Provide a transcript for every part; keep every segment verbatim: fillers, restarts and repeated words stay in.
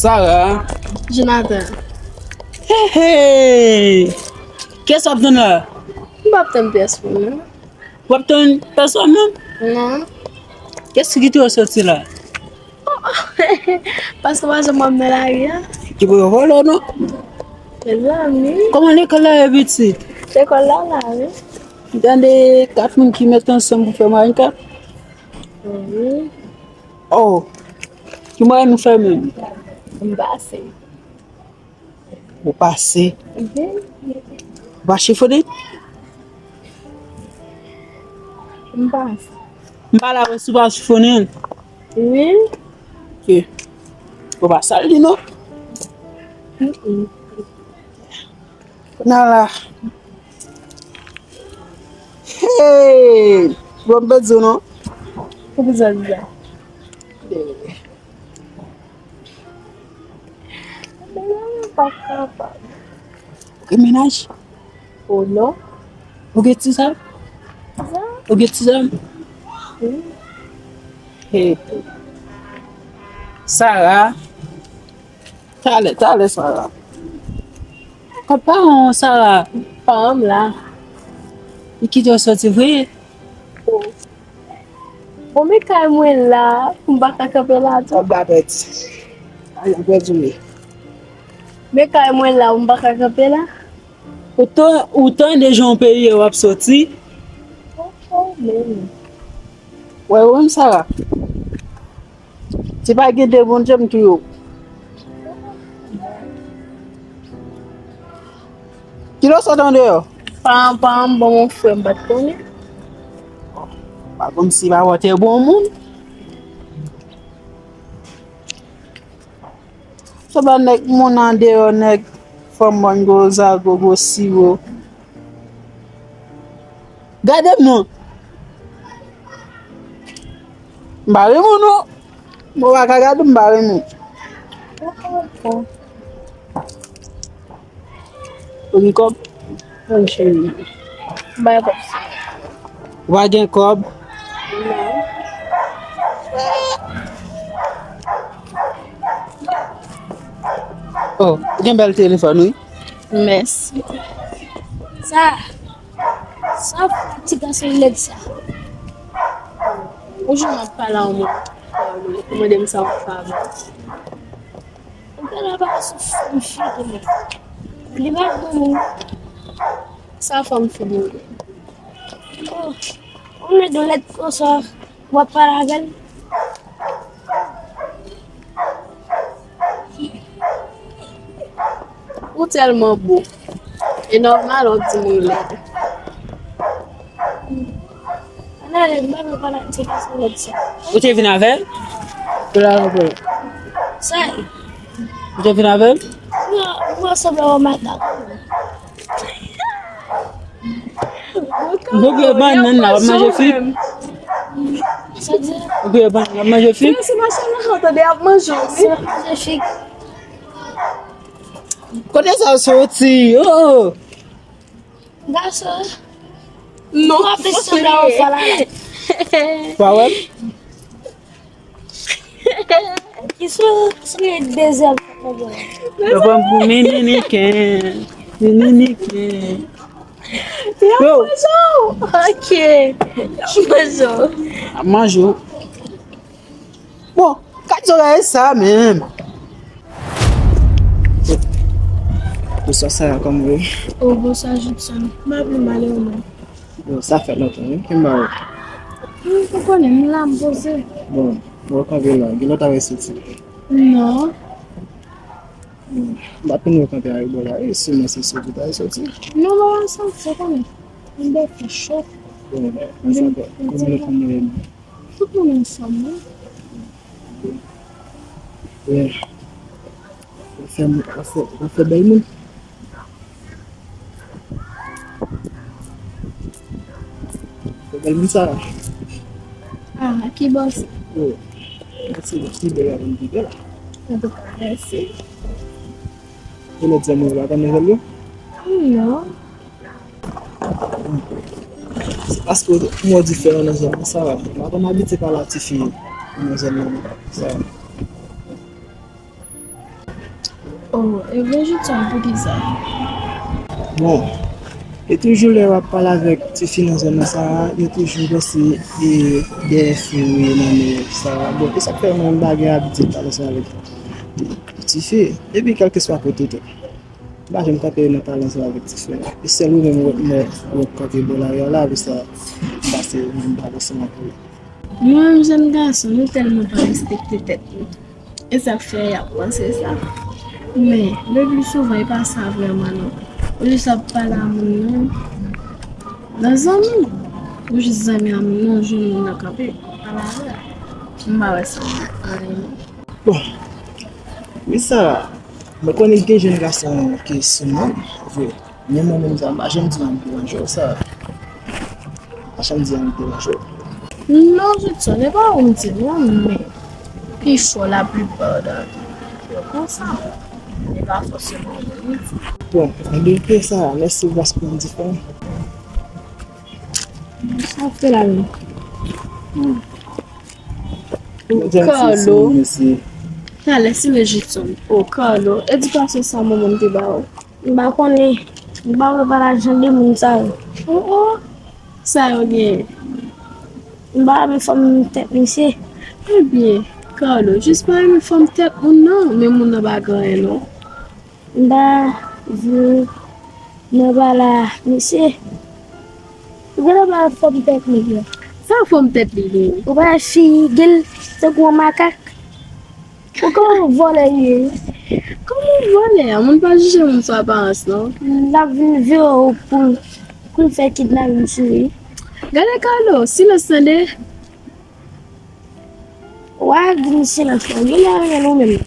Sarah. Jonathan. Hey, hey! Kiyès w ap tann la? M p ap tann pèsonn, non. W ap tann pèsonn, non? Non. Kiyès ki kite w soti la? Paske w pa janm wè m nan lari a. Ki pou yo vòlò, non? Mezanmi. Kòman lekòl la ye, pitit? Lekòl la la, wi. M tande kat moun ki met ansanm pou fè Minecraft. Wi. Oh, ki mwayen nou fè menm? M pase. Ou pase? Mhm. Ou pa chifone? M pase. M pa la wè si ou pa chifone. Wi. Ok. Ou pa sal li non? Mm-mm. Kounye a la. Hey! Bon, m pèdi w non. Ou bezwen di sa? Mwen pa kapab. Ou gen mennaj? O non. Ou gen ti zam? Ti zam? Ou gen ti zam? Wi. Hey. Sarah. Talè, talè, Sarah. Kot paran w, Sarah? Paran m la. Li kite w soti vre? O. Bon, men kay mwen la, m pa ka kanpe la tou. Kòb la pèdi. Ay, m pèdi wi. Men kay mwen la, m pa ka kanpe la. Ou tan-, ou tande jan yon peyi w ap soti? O, o, men. Wè, ou menm, Sarah. Si pa gen de Bondye, m touye w. Kilè w sot andeyò? Paran, paran m ban m yon frè m pa t konnen. Pa kòmsi pa wè te bon moun. Sot ba nèg moun andeyò, nèg fanm bann gwo zago, gwo siwo. Gade m non. M pa renmen w non. Mwen pa ka gade w, m pa renmen w. Ou gen kòb? Mwen cheri. M pa gen kòb. Ou pa gen kòb? Non. Oh, ou gen bèl telefòn, wi. Mèsi. Sa, sa ti gason lèd sa. Yon jou m ap pale a yon moun, ou mande m sa yon favè. Ou genlè pa sou fòm figi li. Li pa bon moun. Sa fòm figi li. Oh, ou mèt yon lèd konsa, w ap pale avè l. Ou tèlman bo. E nòmal yon timoun lèd. Ann ale, m pa vle pale ak ti gason lèd sa. Ou te vin avè l? Ou la avè l? Sa e? Ou te vin avè l? Non, mwen sanble yon matak. Ou gen bannann la, w ap manje fig? Sa di? Ou gen bannann, w ap manje fig? Se machann nan tande ap manje w, wi. Sa manje fig. Kote sa soti? Oh! Gason. Non. Ou ap fè sanblan ou fò la. Pa wè m? Ki sou, sou dezèm. Yo pran m pou mininiken. Mininiken. Yo. Yo. Manje w. Ok. Manje w. Ap manje w. Bon, gad zorèy sa menm. Bonswa, Sarah, kòman w ye? Oh, bonswa, Judson. M ap mal e ou menm? Bon, sa fè lontan, wi. Ki m ba ou? Hmm, ou konnen, m la, m poze. Bon, bon, kanpe la. Gen lè w ta wè soti? Non. Hmm, m pa t konn wè w kanpe a rebò la. E si mwen se soti, w ta wè soti? Non, m pa wè soti, ou konnen. M bèf fè cho. Bon, sa fè. Kòman w ye menm? Tout moun ansanm, wi. Bon. W ap fè, w ap fè, w ap fè bèl moun. Fè bèl moun sa. Ah, ki bòs? Oh. Mèsi, mèsi, bèl la, bèl la. Antouka, mèsi. E lòt zanmi w la, pa nan zèl yo? Non. Se paske w mò diferan nan zòn nan, sa va. M pa konn abitye pale ak tifi nan zòn nan, sa va. Oh, e vre, Judson, poukisa? Bon, e toujou lè w ap pale avèk tifi nan zòn nan sa a, yo toujou panse e dèyè fi yo ye nan men sa a. Bon, e sa k fè mwen m pa gen abitid pale ansanm avèk tifi. Epi kèlkeswa kote tou. M pa janm kanpe nan pale ansanm avèk tifi. E sèl ou menm m wè, m wè, m wè kanpe bò lari a la, apre sa, m pase, m pale ansanm avè l. Nou menm jèn gason, nou tèlman pa respekte tèt nou. E sa k fè y ap panse sa. Men, le pli souvan, e pa sa vrèman non. Ou jis ap pale a moun nan, nan zanmi. Ou jis zanmi a moun nan, ou jwenn moun nan kanpe, pale avè l. M pa wè sa anyen. Bon, wi sa, mwen konnen gen jèn gason ki sou mwen, vre. Men mwen menm sa, m pa janm di w m deranje w sa. M pa janm di w m deranje w. Non, Judson, e pa ou m di non, men pifò laplipa nan yo konsa. E pa fòseman ou menm m di. Bon, anben, ok sa, mèsi paske w di fè. Sa w fè la menm? Carlo. Talè, si le Judson. Oh, Carlo, edikasyon sa manman m te ba w? M pa konnen. M pa vle pale ak jan de moun sa yo. Oh, oh. Sa yo gen? M pa renmen fòm tèt misye. Ebyen, Carlo, jis pa renmen fòm tèt moun nan, men moun nan pa gen anyen non. M pa vle nan pale a misye. Ou genlè pa fòm tèt nèg la. Sa fòm tèt li genyen? Ou pa wè figi l tankou yon makak? Ou kòman vòlè li ye? Kòman vòlè a? Moun pa jije moun sou aparans non. L ap vin vire w pou, pou l fè kidnapin sou li. Gade Carlo, silans tande. Wa di m silans la, ou genlè renmen l ou menm.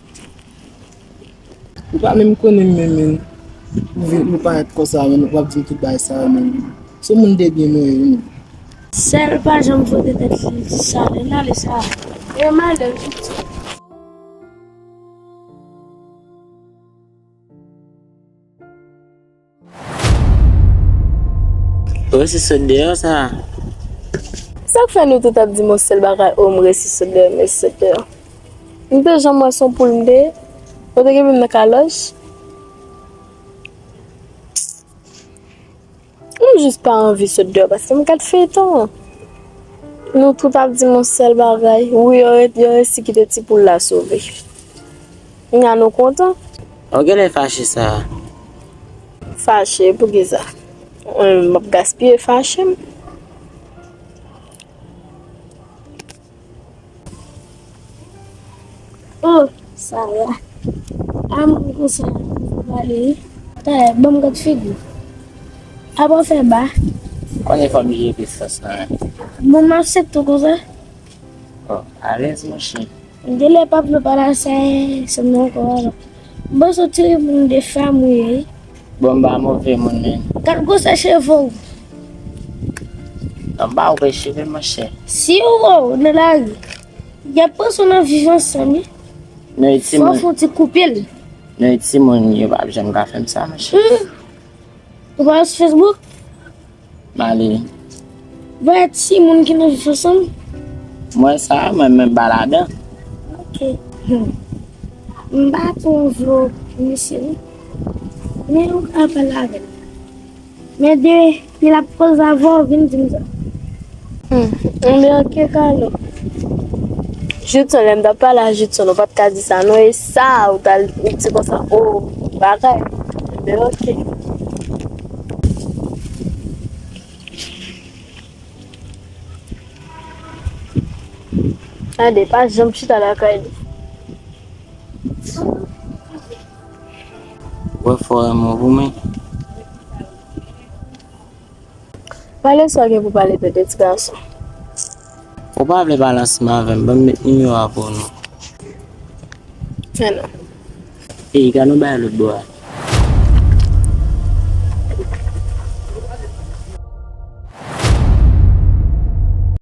Ou pa menm konnen m menm, menm. Ou vin, ou parèt konsa, menm, w ap di m tout bagay sa yo, menm. Se moun de byen mwen ye, menm. Sèl pa janm fwote tèt li, sa, lè n ale sa. E malè, Judson. Ou resi sot deyò sa. Sa k fè nou tout ap di m yon sèl bagay, o m resi sot deyò, m resi sot deyò. M te janm wè s on poul m te ye, ou te kenbe m nan kalòj. M jis pa anvi sot deyò paske m gad feyton an. Nou tout ap di m yon sèl bagay, wi, yo re-, yo resi kite ti poul la sove. Kounya nou kontan? Ou genlè fache sa. Fache, poukisa? Mwen menm m ap gaspiye fache m. Oh, Sarah. A moun konsa, ou pale wi. Talè, ban m gad figi w. Apa w fè ba? Konnen fò m jere sans lan. Bon, m ap sèt tou konsa. Oh, alèz, monchè. Genlè p ap vle pale a sa, e, se mwen ankò, alò. M panse w ti reponn de fanm ou ye, wi. Bon, m pa move moun, menm. Gad gwosè cheve w. Non, m pa wè cheve, monchè. Si yo wè w nan lari, y ap panse w nan viv ansanm, wi. Nou e fò w timoun. Fè yon ti koupe l. Nou e timoun, yo p ap janm ka fè m sa, monchè. Hmm. Ou pa sou Facebook? M ale. Vre timoun ki nan viv ansanm? Mwen sa, mwen menm pa ladan. Ok. Hmm. M pa twò vle w misye wi. Men ou ka pale avè l. Men depi l ap koze avè w, vin di m sa. Hmm. Enben, ok, Carlo. Judson, lè m t ap pale a Judson, ou pa t ka di sa non, e sa, ou t al, ou di konsa, o, bagay. Enben, ok. Gade, pa janm chita lakay li. Wè fò renmen w pou mwen. Pale sa w gen pou pale tande ti gason. Ou pa vle pale ansanm avè m, ban m met nimewo a pou ou non. Men non. Ey, gade yon bagay lòt bò a.